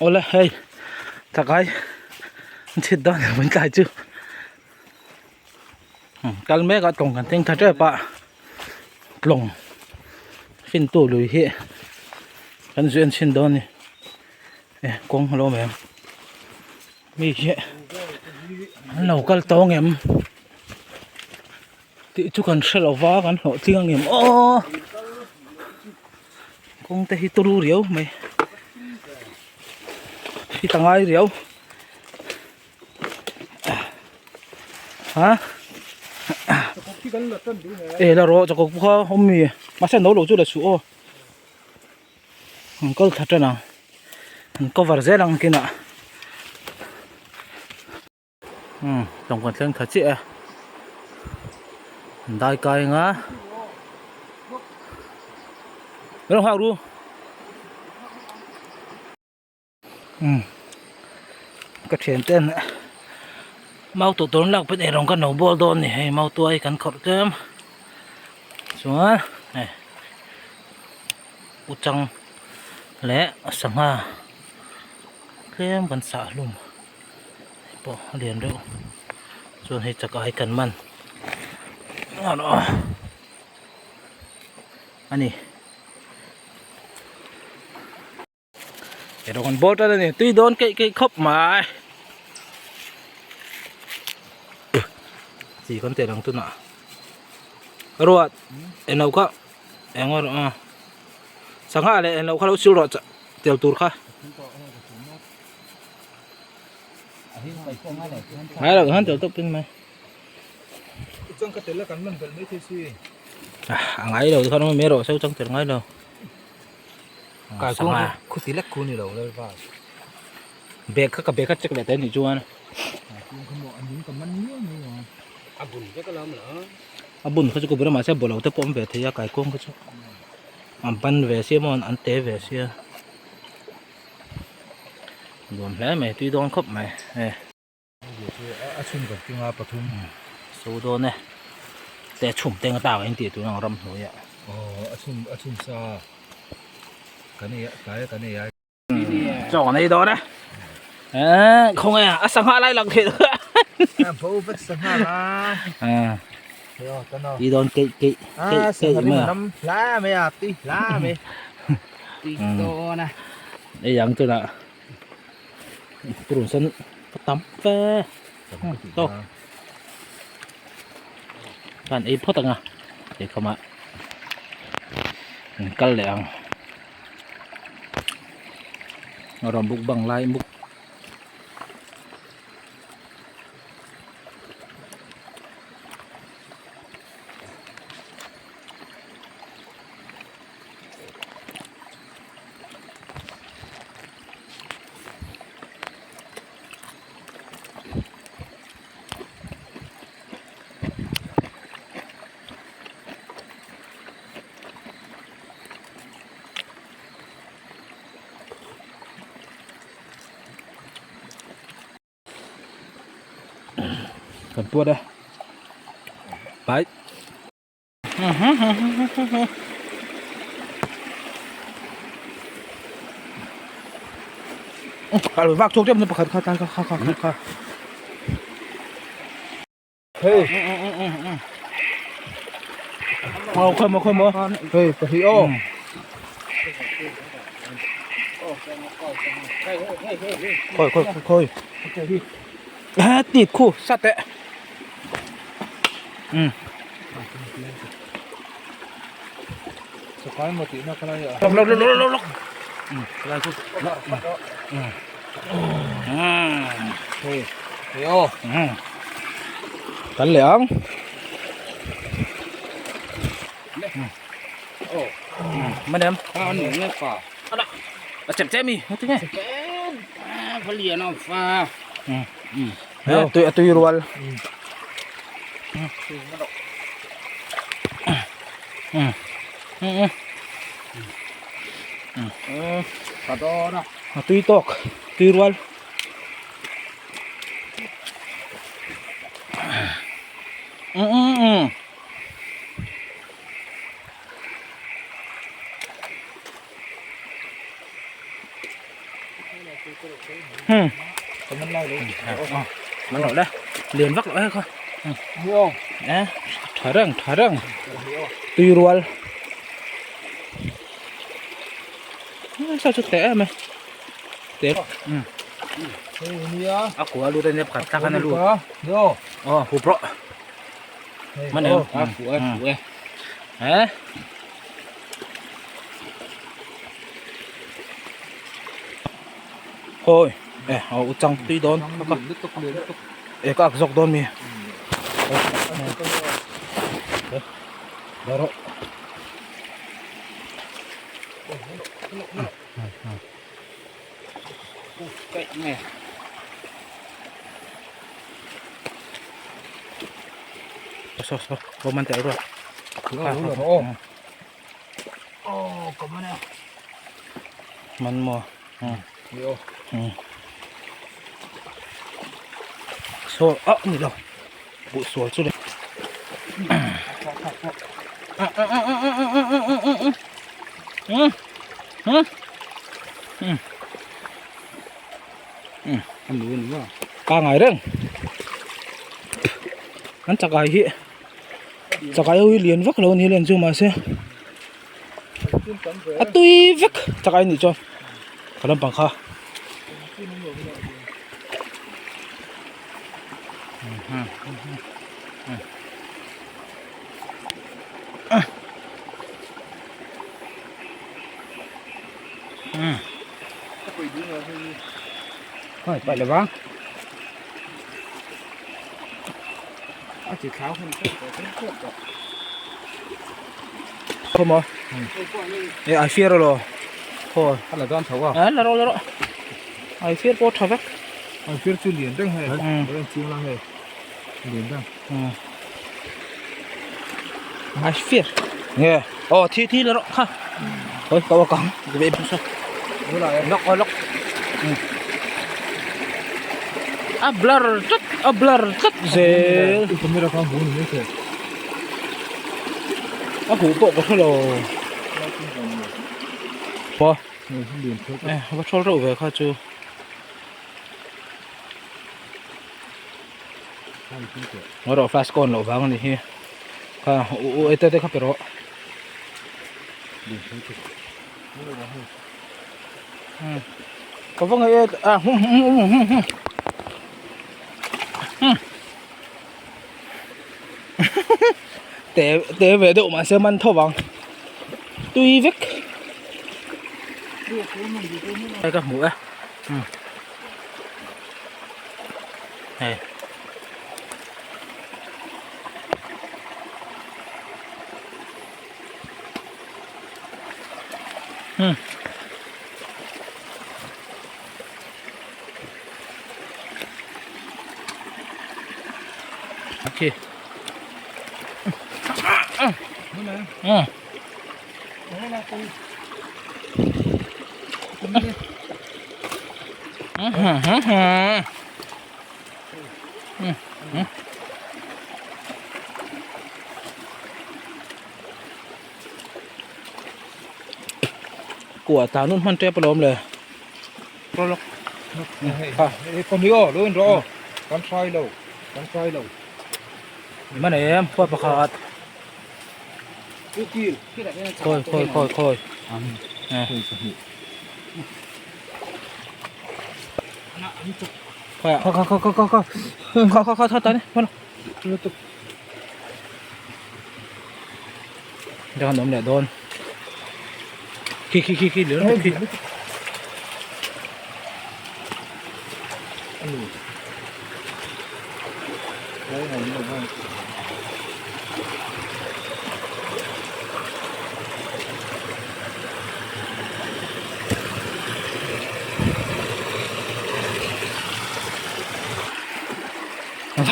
Awle hei chakai an chhit dawn em tlai chu kal mek a tlawng kan thleng tha tep a tlawng fintu lui hi kan zui an chhin dawn a ni e kawng a lo awm em mi hi an lo kal tawng em tih chu kan hre lo va kan hlawh tling ang em aw kawng te hi turu riau mai hi ta ngai riau ha e la rawh chakawk pawh kha awm mi mahse no lo chu la suh aw an kal thla tan ang an cover zel ang kinah. Umm tawng kan thleng tha chiah e an dai kai ang a rawng hak ru umm ka thian ten mau tawh tur an lak pawh eirawng kan lo bawl dawn a ni hei mau tuai kan khawrh tlem chuan hei uchang leh sangha tlem kan sah hlum. Pawh a lian deuh chuan hei chak ai kan man a ni erawh kan bawr tan a ni tui dawn keih keih khawp mai chi kan tel ang tunah ruat englo kha eng rawh a sangha leh englo kha lo sil rawh tel tur kha. Ngai lo han tel tawp pin mai. Chang ka tel a kan man belh mai thei si. A ngai lo khan mai rawh seu chang tel ngai lo. Kai kung khu ti lek khu ni lo lal va. Bag kha ka bag kha check leh ta ni chuan. Kung kha mo an ka man ni ni. A bun te ka lam la. A bun kha chu ka bula mahse bolo te pawh awm ve thei a kai kung kha chu. An ban ve sia maw an te ve sia. Nuam hle mai tui dawn khawp mai e. A chhun kan tinga pathum. So dawn e. Te chhum teng atang in tih tur ang ram hnuai ah. Aw a chhun a chhun sa kan ei tlai kan ei ai. Chaw kan ei dawn e. Eh khawnge a sangha lai lang thei lo. A bo vek sangha la. Ah. Tui dawn keih keih keih keih mai a. Hla mai a tui hla mai. Tui dawn a. Ei ang tunah purun sen ka tam fe tawk kan ei phawt ang a eikhawmah an kal leh ang a rawn buk bang lai muk. Kan puat e pai a lo vak chhuak tep na pakhat kha tlai kha kha kha kha Hey. Ờ, khơi mà khơi mà. Hey, pa hi o. Khơi khơi khơi. À, tịt khu sát tệ. Ừ. Sakai mo ti na kala ya. Lok lok lok lok lok. Ừ, lại khu. Ừ. Ừ. Hey. Hey o. Ừ. Kan leh ang. Mana em? À, nửa nghe phà. À, chém chém mi, thế nghe. À, phải liền nó pha. Ừ. Ừ. Tui tui rual. Ừ. Ừ. Ừ. Ừ. Phà to đó. Tui tawk, tui rual. Ừ ừ ừ. Hmm. Man lo le. Lian vak lo he kha. Eh, tha reng tha reng. Tui rual. Sao chu te em e. Te. Hmm. A kua lu te ne pakhat tak an a lu. Oh, hup rawh. Man em. Eh. Thôi, eh, u chang tui dawn. Eh, ka ak zawk dawn mi. Rawh. So, so, bo man tel rawh. Man maw saw ah ni lo buh sual chu le pa ngai reng an chakai hi chakai ho hi lian vak lo a ni len chu mahse a tui vek chakai nih chuan ka lampang kha Khaw maw e ai fiar alo khaw a la dan tho a a la rawh la rawh ai fiar pawh tha vek ai fiar chu lian reng hei a chiang la hei lian reng ai fiar nge aw thi thi la rawh kha ôi cậu có về bên sau lóc ôi lóc a blur tlat a blur tlat zel camera kha hmu ni mai thei a huh pawh ka hre lo pawh eh va thawl reuh ve kha chu ngaw rawh flash ka on loh vang a nih hi kha u u ete te kha pe rawh Ka va ngaih e a hum hum hum hum hum hum te te ve deuh mahse man tho vang tui vek hei ka hmu e hei. Hmm. Okay. Hmm. Hmm. Hmm. Hmm. Hmm. Hmm. Kua ta nun hman tep alawm le. Lawk. Hei ka ni aw lo in rawh aw. Kan hrai lo. Kan hrai lo. Man em khuai pakhat. Khawi khawi khawi khawi. Khawi ah khaw khaw khaw khaw khaw khaw khaw khaw ta ni. Đang an awm leh dawn khi khi khi khi leh lutuk khi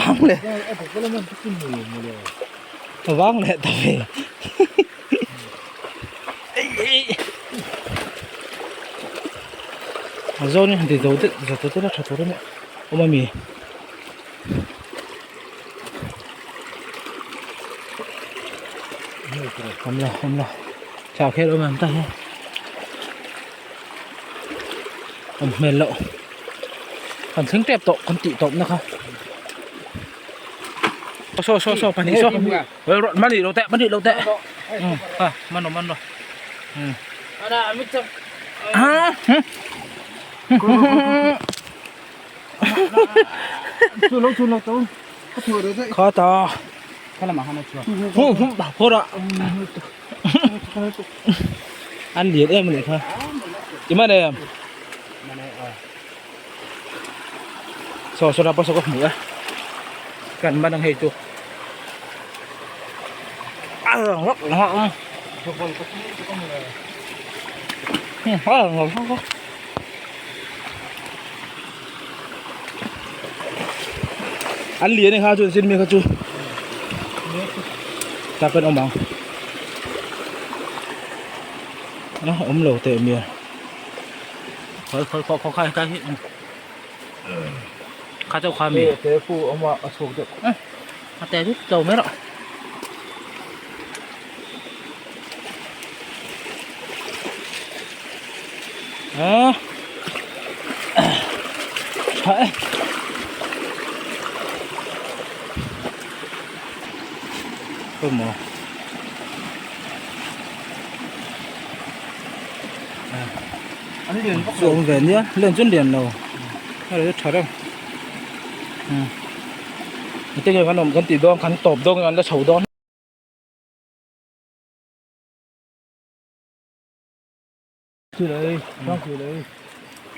vang leh Ka vang leh ta ve. A zawn hi han ti zo deuh zo ta deuh la tha tur a nia awm a mi. Awm lo awm lo thla kher awm em ta hian. Awm hmel loh kan thleng tep tawh kan tih tawp na kha saw saw saw pahnih saw man rih lo teh man rih lo teh a man rawh man rawh kha ta an lian em anih kha i man em saw saw pawh saw ka hmu e kan man ang hei chu a rang vak vak ang a rang vak vak an lian e kha chu sin mi kha chu tak kan awm ang a awm lo teh mia khoi khoi khaw khaw khai kai hi kha chau kha mi te pu awm a a chhuak deuh a te chu to mai rawh a tha e khawi maw an lian vak chu awm ve nia lian chu an lian lo a lo tha reng eng nge kan awm kan tih dawn kan tawp dawn nge an la chho dawn.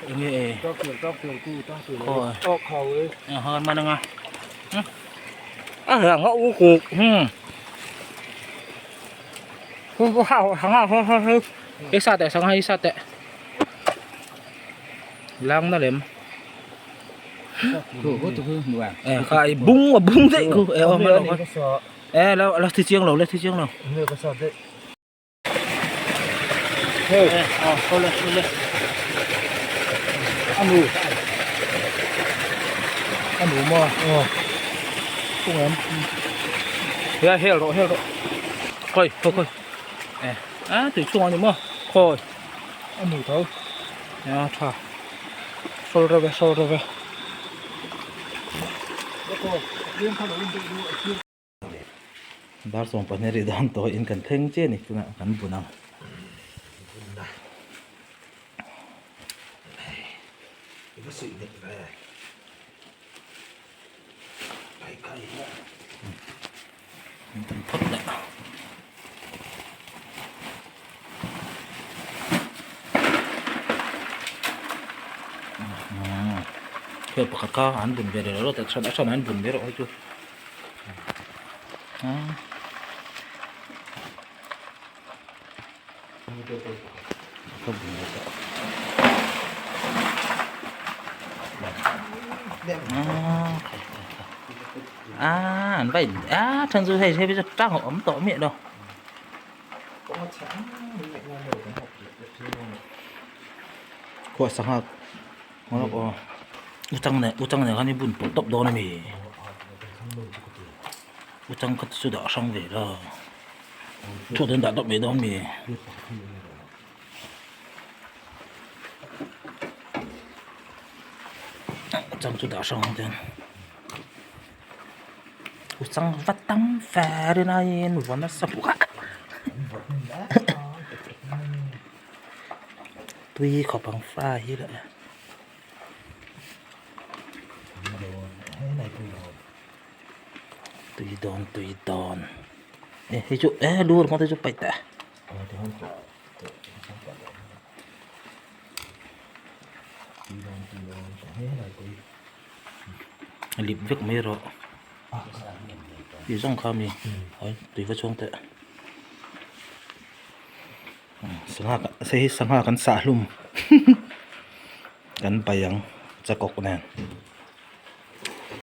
Enge e khawi a man anga a hang a u kuk hu ha hang a ho ho ho i sa teh sangha i sa teh lang na lem kha i bung a bung daih khu e aw man e lo la thi chiang lo la thi chiang lo Anu anu maw kung em ya hel rawh hel rawh khawi khawi khawi e a tui chhungah ani maw khawi anu tho a tha sawl reuh e sawl reuh e. Dar 12 ri dawn tawh in kan thleng chiah a ni tunah kan bun ang. Phawt leh. Hei pakhat kha an bun ve leh lo a then an bun ve rawh hei chu. An va in a then chu hei hei chu tang a awm tawh miah lo. Khuah sangha aw utang nen utang nen khan i bun pawlh tawp dawn a mi utang kha chu dah hrang ve la thu dawn dah tawp mai dawn mi. Utang chu dah hrang ang chuan utang va tam fer in a in vaw nasa bawk a. Tui khawp ang fa hi le tui dawn tui dawn e hei chu e lu ringawt hi chu paih teh a lip vek mai rawh tui zawng kha mi tui va chhuang teh. Sangha hei hi sangha kan sah hlum kan pai ang chakawk nen.